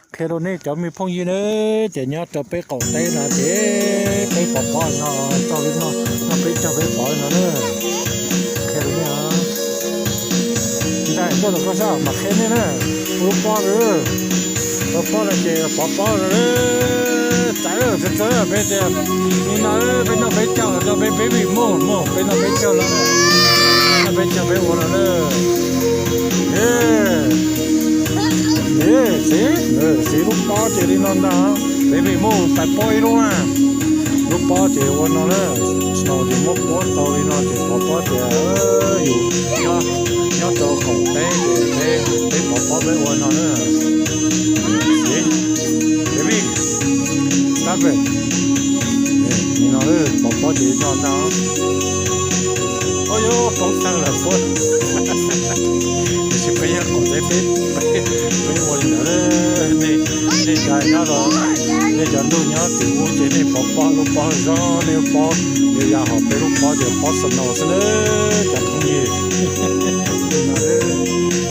Qhia rau nej cov me phooj ywg na, ces nyob rau peb qaum teb no ces peb pov pob no, txog li no, no peb caug peb pov no na. Qhia rau nej, ncaim tuaj rau koj sab mas qhia nej na, lub pob, lub pob no ces pov pob no. Txawv txawv peb tias, nim no peb noj peb caug los rau peb, peb vim muaj muaj peb noj peb caug los, noj peb caug peb ua no na. Txiv, txiv lub pob ces li no ntag, peb vim muaj pais pob ib lub na. Lub pob ces ua no na, no ces muab puab tau li no ces pov pob tias yus nyob, nyob rau qaum teb ces peb, peb pov pob peb ua no na. Txiv, baby, stop it. Nim no pov pob ces li no ntag. Ua yuav poob tawg lawm puab. Tiam sis peb nyob qaum teb peb, peb ua li ntawd. Nej, nej cov nyob los, nej cov ntuj nyob tim ub ces nej pov pob, lub pob zoo, nej lub pob yuav yam hom peb lub pob ces pob snow xwb na.